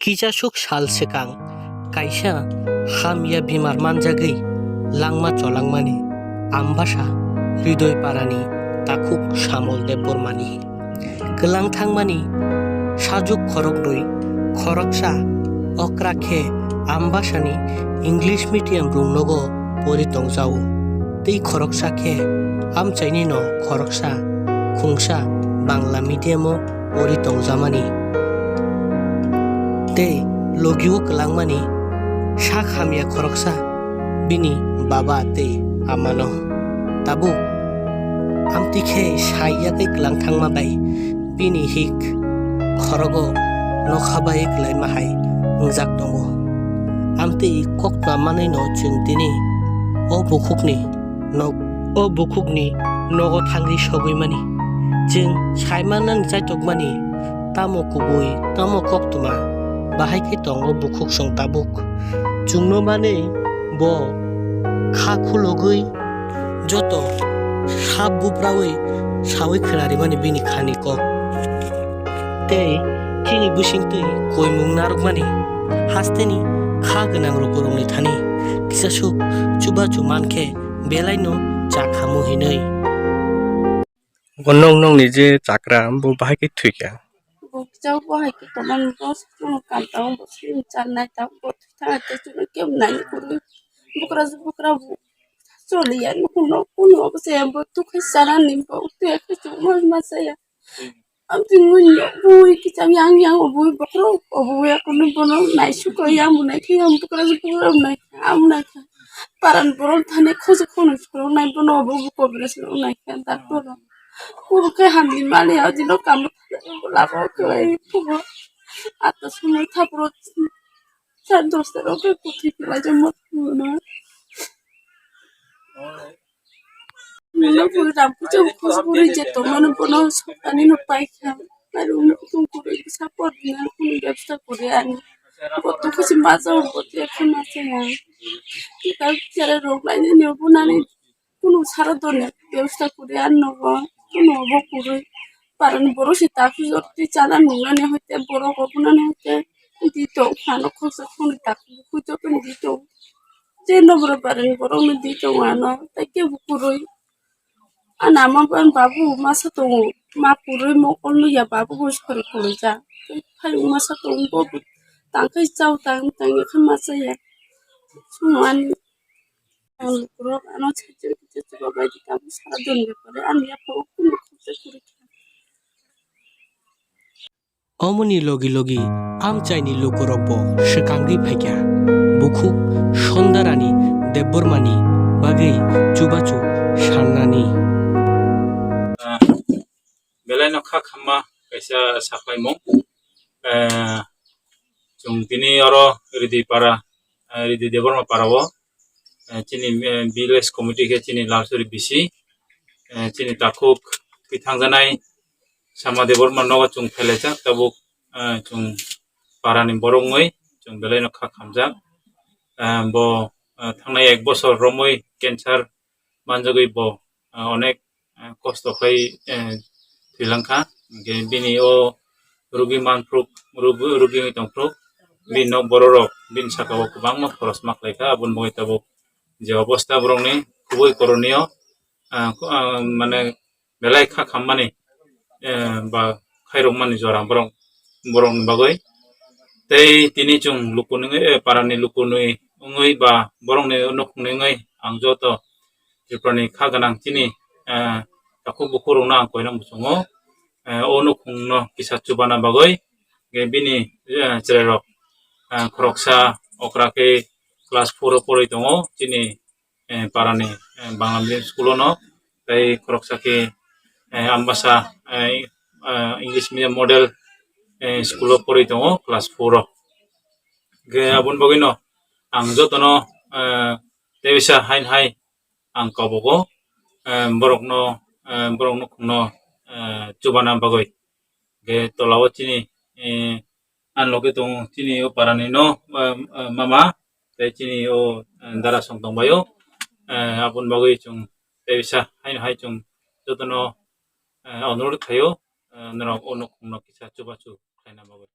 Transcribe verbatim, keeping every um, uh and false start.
Kisasuk sal swkang kaisa hamya bimar manjagwi langma cholangmani Ambasa Hridoi Parani takhuk Samol Debbarmani kwlang thangmani sajwk khoroknwi khoroksa okra khe Ambasani English medium rungnogo pori tongjao. Tei khoroksa khe amchaini no khoroksa khungsa Bangla medium o pori tongjamani. Tei logi o kwlangmani sak hamya khoroksa bini baba tei amano. Tabuk amtwi khe sai yagwi kwlang thangma bai bini hik khorogo nokha bai kwlaima hai wngjak tongo. Amtwi koktma manwi no chwng tini o bukhukni nog-, o bukhukni nogo thangwi sogwi mani. Chwng sai mannani chaitokmani tamo kubui, tamo koktwma, bahai khe tongo bukhuk chwng tabuk. Chwngno manwi bo kha khulugwi joto sap buprawi sawi khwnarimani bini khani kok. Tei chini bisingtwi koimung narwkmani hasteni kha gwnang lukurokni thani kisasuk chubachu mankhe belaino cha khamu hinwi. Bo nwng nwngni je chakra, bo bahai khe thwikha. Bo kisa bo hai khe tongmani, bo chwng kanta o, bo chwng chanai ta, bo thwitha te chwng kebo nai kwrwi. Bukra bukra bo choliya, nukuno kuno bo se bo tukhai chanani, bo tuya khe chwng ma ma chaya. Amtwi mui bui kisa yang yang bui bokhorok bui akono bono naisuk yang bo naikhe, yang bukra bukra naikhe, ang naikhe. Paran borok thani khojak khonok borok nai bono obo obo kobres rok nai khe doctor rok. Kuru khe hamni mani o dino kamo labo kwlai phugo. Ato somoi thapro sat dosta rok khe kuthwi kwlai jamo phugo no. Bono puri ram kuchuk khujburi je tongmani bono soptani no paikha. Mairum kutung kuri kisa por dina kunu bebsta kuri ani. Boto kuchi maja boto ekhe maja ya. Kita kere rok laini ne bunani kunu sara doni bebsta kuri ani nogo kunu obo kuri. Paran borok se takhuk jor twi chana nungnani hoite borok obonani hoite di tong phano khorsa khorni takhuk joto di tong. Je nobro paran borok no di tong ano tei kebo kwrwi. Ani ama bo ani babu masa tongo, ma kwrwi mokol nukya babu bo sori kwrwi jak. Tei phayung masa tongo bo tangkhai chao tang tang khe masa ya. Chwng ani lukurok ano chajak chajak bai tamo sara don bepare ani yaphang kunu khorsa kwrwi kha. Omoni logi logi amchaini lukurokbo swkangwi phaikha. Bukhuk Sondarani Debbarmani bagwi chubachu sannani. Belaino kha khamma kaisa sakhlaimung. Eh, chwng tini oro Ridi para, eh, Ridi Debbarma para o, eh, chini, eh, village committee khe chini Lalsuri B C, eh, chini takhuk thangjanai Sama Debbarma nogo chwng phelaijak tabuk, eh, chwng parani borok wngwi chwng belaino kha khamjak. Eh, bo, eh, thangnai ek bosor romwi cancer manjagwi bo, eh, onek, eh, kosto khlai, eh, thwilang kha. Hwnkhe bini o rugi manphruk, rugi, rugi wngwi tongphruk. Bini nok borok rok bini saka o kwbangma khoros ma khlai kha. Aboni bagwi tabuk je obosta borokni kubui koroniyo, ah, ko-, ah, mane belai kha khammani, eh, ba khairokmani jora borok, borokni bagwi. Tei tini chwng lukunwi, eh, parani lukunwi wngwi ba borokni nukhungni wngwi ang joto Tripurani kha gwnang chini, eh, takhuk bukhurokno ang koinang muchungo. Eh, o nukhungno kisa chubana bagwi, eh, bini, eh, chwrairok, eh, khoroksa okra khe class four o porwi tongo chini eh, parani, eh, Bangla medium school o no, tei khoroksa khe, eh, Ambasa, eh, eh, English medium model, eh, school o porwi tongo class four o. Hwnkhe aboni bagwi no ang jotono, eh, tei bisa hain hai ang kobogo, eh, borokno, eh, borok nukhungno, eh, chubana bagwi. Hwnkhe tola o chini, eh, Ang loge tongo chini o parani no, ah, ah, mama, tei chini o, ah, dara song tongbaio. Ah, aboni bagwi chwng tei bisa haino hai chwng jotono, ah, onurodh khaio, ah, norok o nukhungno kisa chubachu khlaina bagwi.